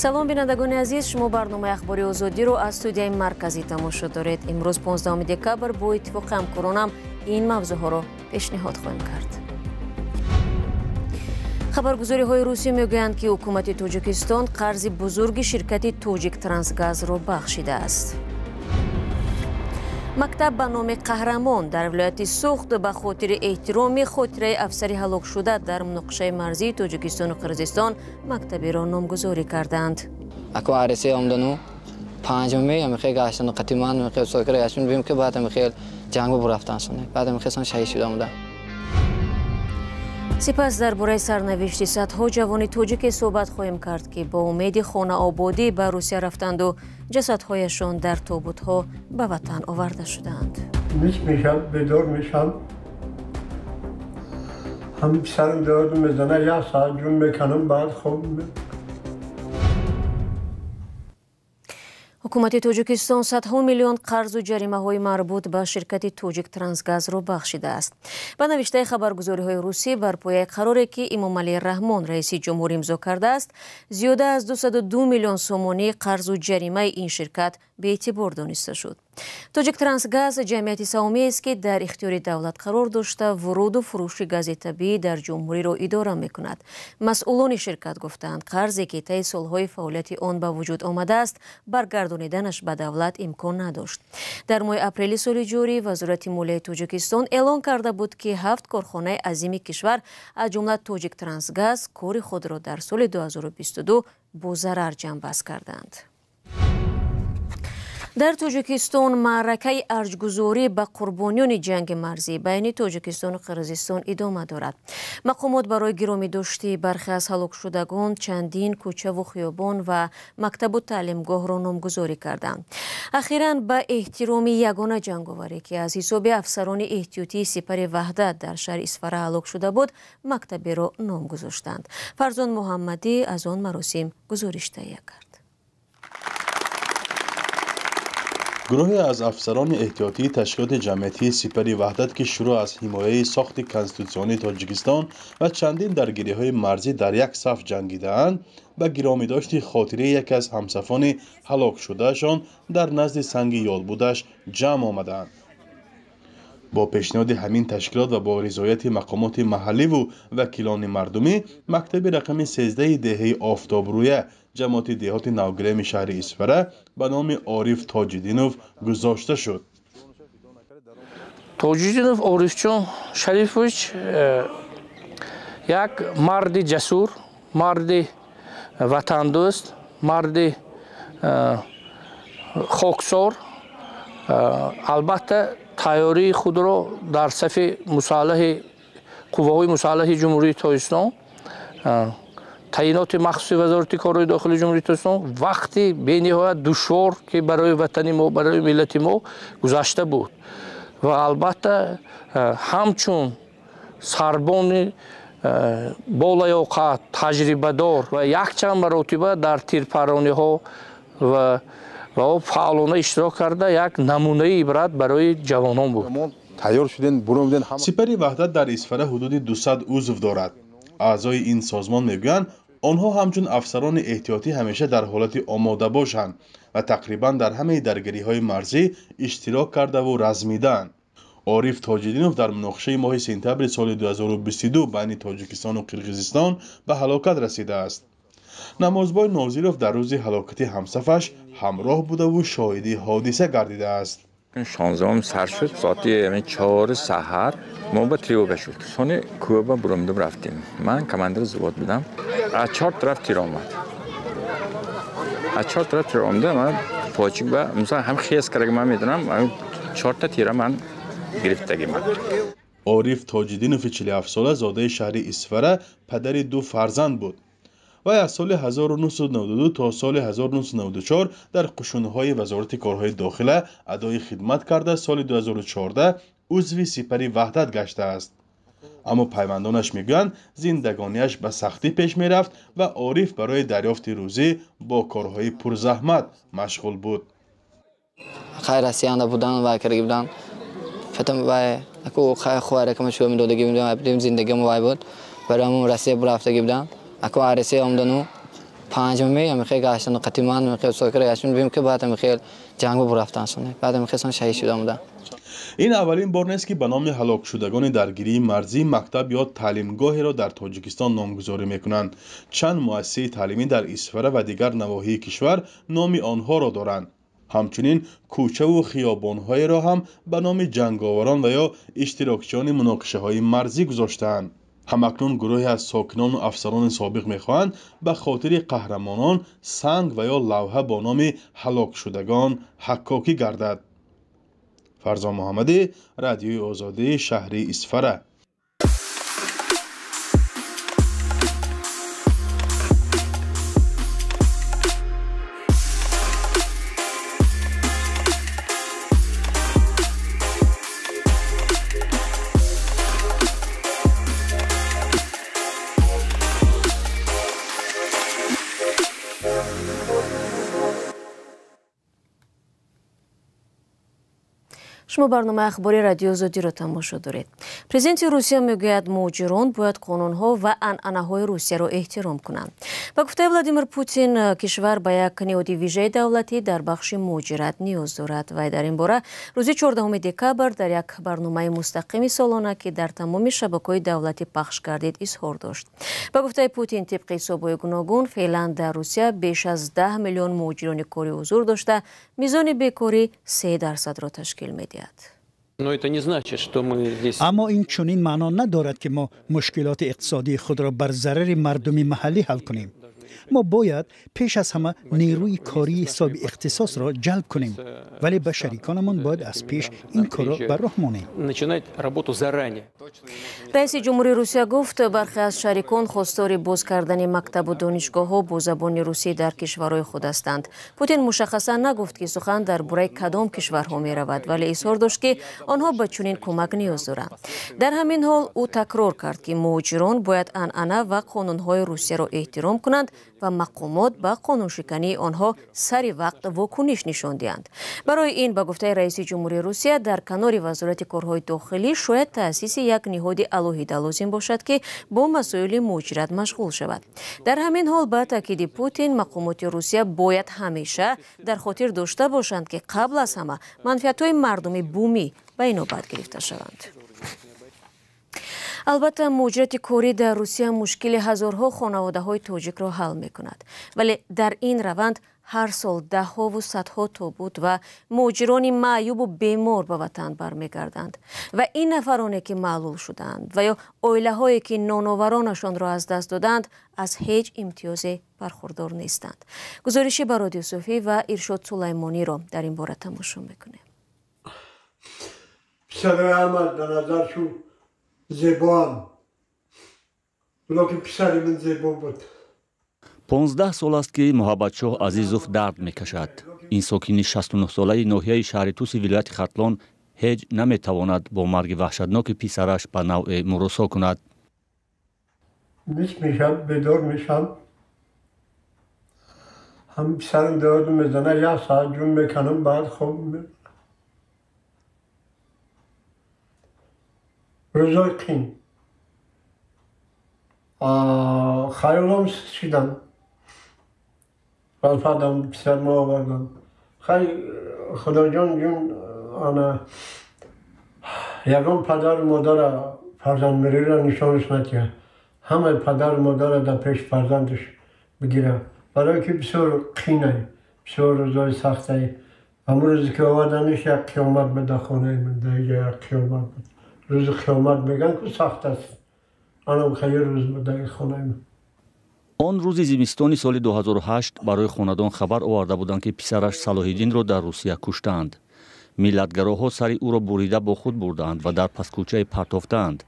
Салом, бинандагони азиз, шумо барномаи Ахбори Озодиро аз студияи марказӣ тамошо доред. Имрӯз 15 декабр бо иттифоқи ҳамкоронам ин мавзӯъҳоро пешниҳод хоҳем кард. Хабаргузориҳои русӣ мегӯянд, ки ҳукумати Тоҷикистон қарзи бузурги ширкати Тоҷиктрансгазро бахшидааст. Мактаб ба номи Қаҳрамон дар вилояти Суғд ба хотири эҳтироми хотираи афсари ҳалокшуда дар муноқишаи марзии Тоҷикистону Қирғизистон мактаберо номгузорӣ карданд. Ако аресе омдану панҷуми амихе гаштану қатиман амихе сокира гаштан бим ки баъд амихе ҷангу бурафтан соне баъд амихе сон шаҳид шуда омда. Сипас дар бораи сарнавишти садҳо ҷавони тоҷике суҳбат хоҳем кард, ки бо умеди хонаободӣ ба Русия рафтанду ҷасадҳояшон дар тобутҳо ба ватан оварда шудаанд. Мис мешам, бедор мешам, ҳам сарам дард мезана, як соат ҷун меканам, баъд хоб. Ҳукумати Тоҷикистон садҳо миллион қарзу ҷаримаҳои марбут ба ширкати Тоҷиктрансгазро бахшидааст. Ба навиштаи хабаргузориҳои русӣ, бар пояи қароре, ки Имомалӣ Раҳмон раиси ҷумҳур имзо кардааст, зиёда аз 202 миллион сомонӣ қарзу ҷаримаи ин ширкат беэътибор дониста шуд. Тоҷиктрансгаз ҷамъияти саҳомиест, ки дар ихтиёри давлат қарор дошта, вуруду фурӯши гази табиӣ дар ҷумҳуриро идора мекунад. Масъулони ширкат гуфтаанд, қарзе, ки таи солҳои фаъолияти он ба вуҷуд омадааст, баргардониданаш ба давлат имкон надошт. Дар моҳи апрели соли ҷорӣ Вазорати молияи Тоҷикистон эълон карда буд, ки 7 корхонаи азими кишвар, аз ҷумла Тоҷиктрансгаз, кори худро дар соли 2022 бо зарар ҷамъбаст карданд. Дар Тоҷикистон маъракаи арҷгузорӣ ба қурбониёни ҷанги марзӣ байни Тоҷикистону Қирғизистон идома дорад. Мақомот барои гиромидоштии бархе аз ҳалокшудагон чандин кӯчаву хиёбон ва мактабу таълимгоҳро номгузорӣ карданд. Ахиран ба эҳтироми ягона ҷанговарӣ, ки аз ҳисоби афсарони эҳтиётии Сипари Ваҳдат дар шаҳри Исфара ҳалок шуда буд, мактаберо ном гузоштанд. Фарзон Муҳаммадӣ аз он маросим гузориш таҳия кард. Гурӯҳе аз афсарони эҳтиётии ташкилоти ҷамъиятии Сипари Ваҳдат, ки шурӯъ аз ҳимояи сохти конститутсионии Тоҷикистон ва чандин даргириҳои марзӣ дар як саф ҷангидаанд, ба гиромидошти хотираи яке аз ҳамсафони ҳалокшудаашон дар назди санги ёдбудаш ҷамъ омадаанд. Бо пешниҳоди ҳамин ташкилот ва бо ризояти мақомоти маҳалливу вакилони мардумӣ, мактаби рақами 13 деҳаи Офтобрӯя ҷамоати деҳоти Навгилеми шаҳри Исфара ба номи Ориф Тоҷиддинов гузошта шуд. Тоҷиддинов Орифҷон Шарифович як марди ҷасур, марди ватандӯст, марди хоксор, албатта тайёрии худро дар сафи мусаллаҳи қувваҳои мусаллаҳи Ҷумҳурии Тоҷикистон, таъиноти махсуси Вазорати корҳои дохилии Ҷумҳурии Тоҷикистон вақти бениҳоят душвор, ки барои ватани мо, барои миллати мо гузашта буд ва албатта ҳамчун сарбони болаёқат, таҷрибадор ва якчанд маротиба дар тирпарониҳо ва фаъолона иштирок карда, як намунаи ибрат барои ҷавонон буд. Сипари Ваҳдат дар Исфара ҳудуди 200 узв дорад. Аъзои ин созмон мегӯянд, онҳо ҳамчун афсарони эҳтиётӣ ҳамеша дар ҳолати омода бошанд ва тақрибан дар ҳамаи даргириҳои марзӣ иштирок кардаву размидаанд. Ориф Тоҷиддинов дар муноқишаи моҳи сентябри соли 2022 байни Тоҷикистону Қирғизистон ба ҳалокат расидааст. Намозбой Нозиров дар рӯзи ҳалокати ҳамсафаш ҳамроҳ будаву шоҳиди ҳодиса гардидааст. 16 сар шуд, соати 4 саҳар мо ба тревога шуд. Сони кӯба буромдум рафтем. Ман командири взвод будам. Аз 4 тараф тир омад. Аз 4 тараф тир омада, ман почик ба мисол ҳам хез карда ман медонам, 4 та тира ман гирифтагиман. Ориф Тоҷиддинови 47-сола зодаи шаҳри Исфара, падари 2 фарзанд буд. Вай аз соли 1992 то соли 1994 дар қушунҳои Вазорати корҳои дохила адои хидмат карда, соли 2014 узви Сипари Ваҳдат гаштааст. Аммо пайвандонаш мегӯянд, зиндагониаш ба сахтӣ пеш мерафт ва Ориф барои дарёфти рӯзӣ бо корҳои пурзаҳмат машғул буд. Хай Россиянда будан вай кардаги будан, фатам вай аку хай хуаракама шуа медодаги будан, зиндагиам вай буд, барои ҳамон Россия бурафтаги будан. Ако аресе омдану 5 ҳамихел гаштану қати ман ҳамихел сокира гаштан, бим ки баъд ҳамихел ҷанг бурафтан соне. Баъд ҳамихел сон шаҳид шуда омадам. Ин аввалин бор нест, ки ба номи ҳалокшудагони даргирии марзӣ мактаб ё таълимгоҳеро дар Тоҷикистон номгузорӣ мекунанд. Чанд муассисаи таълимӣ дар Исфара ва дигар навоҳии кишвар номи онҳоро доранд. Ҳамчунин кӯчаву хиёбонҳоеро ҳам ба номи ҷанговарон ва ё иштирокчиёни муноқишаҳои марзӣ гузоштаанд. Ҳамакнун гурӯҳе аз сокинону афсарони собиқ мехоҳанд ба хотири қаҳрамонон санг ва ё лавҳа бо номи ҳалокшудагон ҳаккокӣ гардад. Фарзон Муҳаммадӣ, Радиои Озодӣ, шаҳри Исфара. Шумо барномаи ахбори Радиои Озодиро тамошо доред. Президенти Русия мегӯяд, муҳоҷирон бояд қонунҳо ва анъанаҳои Русияро эҳтиром кунанд. Ба гуфтаи Владимир Путин, кишвар ба як ниҳоди вижаи давлатӣ дар бахши муҳоҷират ниёз дорад. Вай дар ин бора рӯзи 14 декабр дар як барномаи мустақими солона, ки дар тамоми шабакаҳои давлатӣ пахш гардид, изҳор дошт. Ба гуфтаи Путин, тибқи ҳисобҳои гуногун, феълан дар Русия беш аз 10 миллион муҳоҷирони корӣ ҳузур дошта, мизони бекорӣ 3%-ро ташкил медиҳад. Аммо ин чунин маъно надорад, ки мо мушкилоти иқтисодии худро бар зарари мардуми маҳаллӣ ҳал кунем. Мо бояд пеш аз ҳама нерӯи кории ҳисоби ихтисосро ҷалб кунем, вале ба шариконамон бояд аз пеш ин корро ба роҳ монем. Раиси ҷумҳурии Русия гуфт, бархе аз шарикон хостори боз кардани мактабу донишгоҳҳо бо забони русӣ дар кишварҳои худ ҳастанд. Путин мушаххасан нагуфт, ки сухан дар бораи кадом кишварҳо меравад, вале изҳор дошт, ки онҳо ба чунин кӯмак ниёз доранд. Дар ҳамин ҳол ӯ такрор кард, ки муҳоҷирон бояд анъана ва қонунҳои Русияро эҳтиром кунанд ва мақомот ба қонуншикании онҳо сари вақт вокуниш нишон диҳанд. Барои ин, ба гуфтаи раиси ҷумҳурии Русия, дар канори Вазорати корҳои дохилӣ шояд таъсиси як ниҳоди алоҳида лозим бошад, ки бо масоили муҳоҷират машғул шавад. Дар ҳамин ҳол, ба таъкиди Путин, мақомоти Русия бояд ҳамеша дар хотир дошта бошанд, ки қабл аз ҳама манфиатҳои мардуми бумӣ ба инобат гирифта шаванд. Албатта, муҳоҷирати корӣ дар Русия мушкили ҳазорҳо хонаводаҳои тоҷикро ҳал мекунад, вале дар ин раванд ҳар сол даҳҳову садҳо тобут ва муҳоҷирони маъюбу бемор ба ватан бармегарданд. Ва ин нафароне, ки маълул шудаанд ва ё оилаҳое, ки ноноваронашонро аз даст додаанд, аз ҳеҷ имтиёзе бархурдор нестанд. Гузориши Барод Юсуфӣ ва Иршод Сулаймониро дар ин бора тамошо мекунем. Зебоам. Лекин писари ман зебо буд. 15 сол аст, ки Муҳаббатшоҳ Азизов дард мекашад. Ин сокини 69-солаи ноҳияи шаҳри Туси вилояти Хатлон ҳеҷ наметавонад бо марги ваҳшатноки писараш ба навъе муросо кунад. Мис мешам, бедор мешам. Ҳам писарам дард мезанад, як соат ҷун мекунам, баъд хоб рӯзои қин. Хаёлам шидам. Вафадам писарма овардам. Хай Худоҷон ҷун ана ягон падару модара фарзандмириро нишонаш натиҳад. Ҳамаи падару модара дар пеши фарзандаш бигирад. Барое ки бисёр қинай, бисёр рӯзои сахтай. Ҳамон рӯзе ки оварданиш як қиёмат буд дар хонаи ман, дар инҷо як қиёмат буд. Рӯзи қиёмат мегӯянд, ку сахт аст. Анам хеле рӯз буд дар хонаи ман. Он рӯзи зимистони соли 2008 барои хонадон хабар оварда буданд, ки писараш Салоҳиддинро дар Русия куштаанд. Миллатгароҳо сари ӯро бурида бо худ бурдаанд ва дар паскӯчае партофтаанд.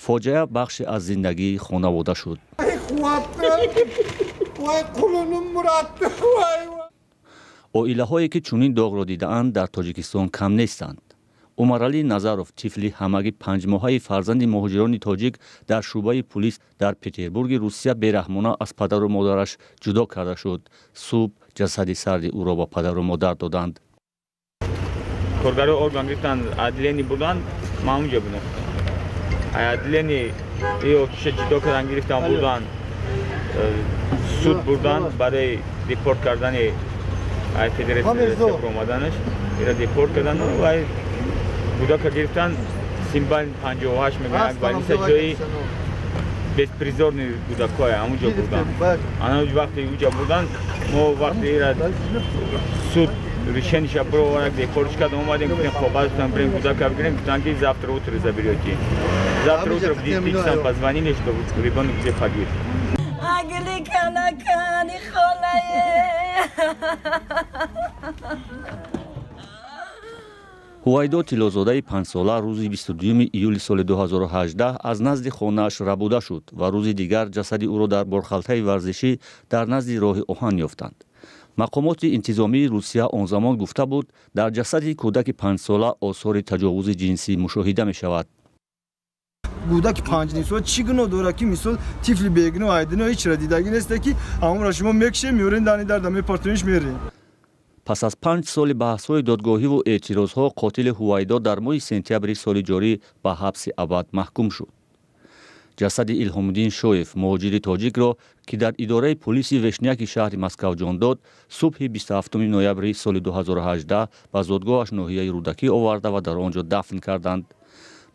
Фоҷиа бахше аз зиндагии хонавода шуд. Оилаҳое, ки чунин доғро дидаанд, дар Тоҷикистон кам нестанд. Умаралӣ Назаров, тифли ҳамагӣ 5-моҳаи фарзанди муҳоҷирони тоҷик, дар шӯъбаи пулис дар Петербурги Русия бераҳмона аз падару модараш ҷудо карда шуд. Субҳ ҷасади сарди ӯро ба падару модар доданд. Коргарои орган гирифтанд, отделени бурданд, ман онҷо будам. Отделени отиша ҷудо кардан, гирифтан, бурданд. Суд бурдан барои депорт кардани ай федератсия омаданаш, ира депорт кардан ва кӯдака гирифтан. Симбал 58 мегӯянд, больница ҷои беспризорный кӯдакҳое, ҳамунҷо бурдан. Ана вақте уҷа бурдан, мо вақте ира суд решениеша бировард, депортш кард, омадем, гуфтем қоғаз, гуфтам бирем кӯдака бигирем, гуфтанд ки завтра утро заберете. Завтра утро в 10 часам позвонили, что ребенок где погиб. Агли калакани холае. Ҳувайдо Тиллозодаи 5-сола рӯзи 22 июли соли 2018 аз назди хонааш рабуда шуд ва рӯзи дигар ҷасади ӯро дар борхалтаи варзишӣ дар назди роҳи оҳан ёфтанд. Мақомоти интизомии Русия он замон гуфта буд, дар ҷасади кӯдаки 5-сола осори таҷовузи ҷинсӣ мушоҳида мешавад. Кӯдаки 5-нимсола чӣ гуноҳ дорад, ки мисол тифли бегуноҳ айдино ҳеч дидагӣ нест, ки ҳамонро шумо мекушем, меорем дани дарда мепартониш мерем. Пас аз 5 соли баҳсҳои додгоҳиву эътирозҳо қотили Ҳувайдо дар моҳи сентябри соли ҷорӣ ба ҳабси абад маҳкум шуд. Ҷасади Илҳомуддин Шоев, муҳоҷири тоҷикро, ки дар идораи полиси Вешняки шаҳри Москав ҷон дод, субҳи 27 ноябри соли 2018 ба зодгоҳаш ноҳияи Рӯдакӣ оварда ва дар он ҷо дафн карданд.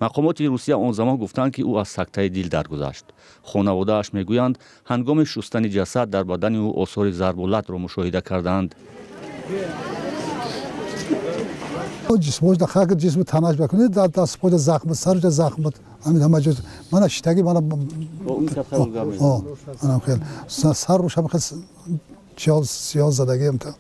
Мақомоти Русия он замон гуфтанд, ки ӯ аз сактаи дил даргузашт. Хонаводааш мегӯянд, ҳангоми шустани ҷасад дар бадани ӯ осори зарбу латро мушоҳида карданд. Ҷисмош да хак ҷисм танаш бакунед, дар даст поҷа захм, сар ҷа захм, ҳамин ҳама ҷо мана шитаги мана анам хел сар рӯшам хел сиёл задагиам та.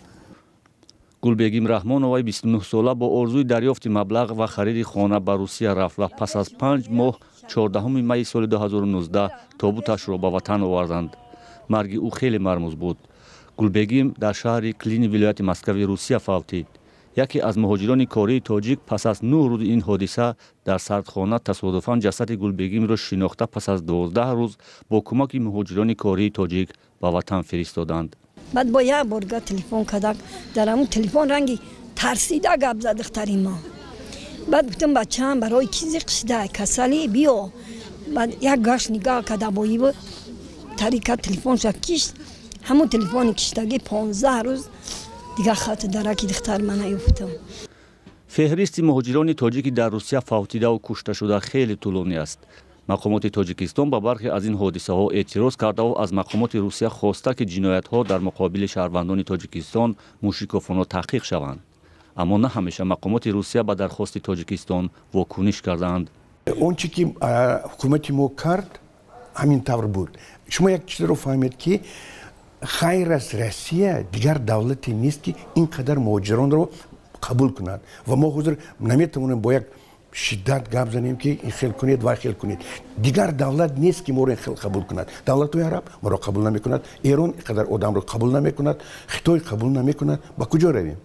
Гулбегим Раҳмоноваи 29-сола бо орзуи дарёфти маблағ ва хариди хона ба Русия рафт ва пас аз 5 моҳ 14 майи соли 2019 тобуташро ба ватан оварданд. Марги ӯ хеле мармуз буд. Гулбегим дар шаҳри Клини вилояти Москави Русия фавтид. Яке аз муҳоҷирони кории тоҷик пас аз 9 рӯзи ин ҳодиса дар сардхона тасодуфан ҷасади Гулбегимро шинохта, пас аз 12 рӯз бо кӯмаки муҳоҷирони кории тоҷик ба ватан фиристоданд. Баъд бо як борга телефон кардак, дар ҳамун телефон ранги тарсида гап зад духтари мо. Баъд гуфтам бачаам барои чӣ зиқ шида, касалӣ биё. Баъд як гашт нигоҳ карда бо ибо тарика телефонша кишт, ҳамун телефони киштагӣ 15 рӯз дигар хати дараки духтар ман наёфтам. Феҳристи муҳоҷирони тоҷики дар Русия фавтидаву кушташуда хеле тӯлонӣ аст. Мақомоти Тоҷикистон ба бархе аз ин ҳодисаҳо эътироз кардаву аз мақомоти Русия хоста, ки ҷиноятҳо дар муқобили шаҳрвандони Тоҷикистон мушикофона таҳқиқ шаванд. Аммо на ҳамеша мақомоти Русия ба дархости Тоҷикистон вокуниш кардаанд. Он чӣ ки ҳукумати мо кард, ҳамин тавр буд. Шумо як чизро фаҳмед, ки хайр аз Россия дигар давлате нест, ки ин қадар муҳоҷиронро қабул кунад ва мо ҳозир наметавонем бо як шиддат гап занем, ки ин хел кунед ва хел кунед. Дигар давлат нест, ки моро ин хел қабул кунад. Давлатҳои араб моро қабул намекунад, Эрон ин қадар одамро қабул намекунад, Хитой қабул намекунад. Ба куҷо равем?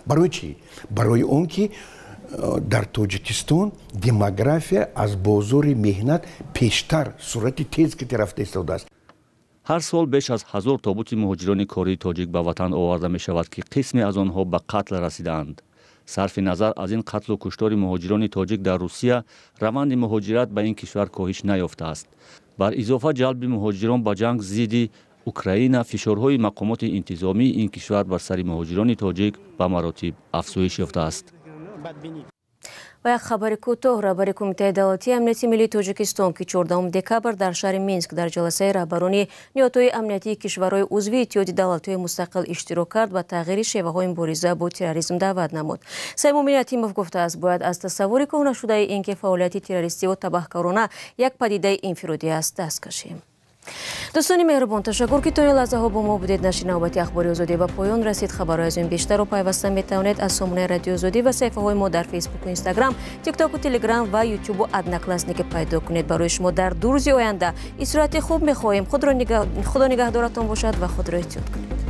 Барои чӣ? Барои он ки дар Тоҷикистон демография аз бозори меҳнат пештар суръати тез ки рафта истодааст. Ҳар сол беш аз 1000 тобути муҳоҷирони кории тоҷик ба ватан оварда мешавад, ки қисме аз онҳо ба қатл расидаанд. Сарфи назар аз ин қатлу куштори муҳоҷирони тоҷик дар Русия, раванди муҳоҷират ба ин кишвар коҳиш наёфтааст. Бар изофа ҷалби муҳоҷирон ба ҷанг зидди Украина, фишорҳои мақомоти интизомии ин кишвар бар сари муҳоҷирони тоҷик ба маротиб афзоиш ёфтааст. Ва як хабари кӯтоҳ. Раҳбари Кумитаи давлатии амнияти миллии Тоҷикистон, ки 14 декабр дар шаҳри Минск дар ҷаласаи раҳбарони ниҳодҳои амниятии кишварҳои узви Иттиҳоди давлатҳои мустақил иштирок кард, ба тағйири шеваҳои мубориза бо терроризм даъват намуд. Саймумин Ятимов гуфтааст, бояд аз тасаввури кӯҳнашудаи ин ки фаъолияти террористиву табаҳкорона як падидаи инфиродӣ аст даст кашем. Дӯстони меҳрубон, ташаккур, ки то ин лаҳзаҳо бо мо будед. Нашри навбати Ахбори Озодӣ ба поён расид. Хабарҳои аз ин бештарро пайваста метавонед аз сомонаи Радиои Озодӣ ва саҳифаҳои мо дар Фейсбуку, Инстаграм, Тиктоку, Телеграм ва Ютубу Одноклассники пайдо кунед. Барои шумо дар 2 рӯзи оянда истироҳати хуб мехоҳем. Худо нигаҳдоратон бошад ва худро эҳтиёт кунед.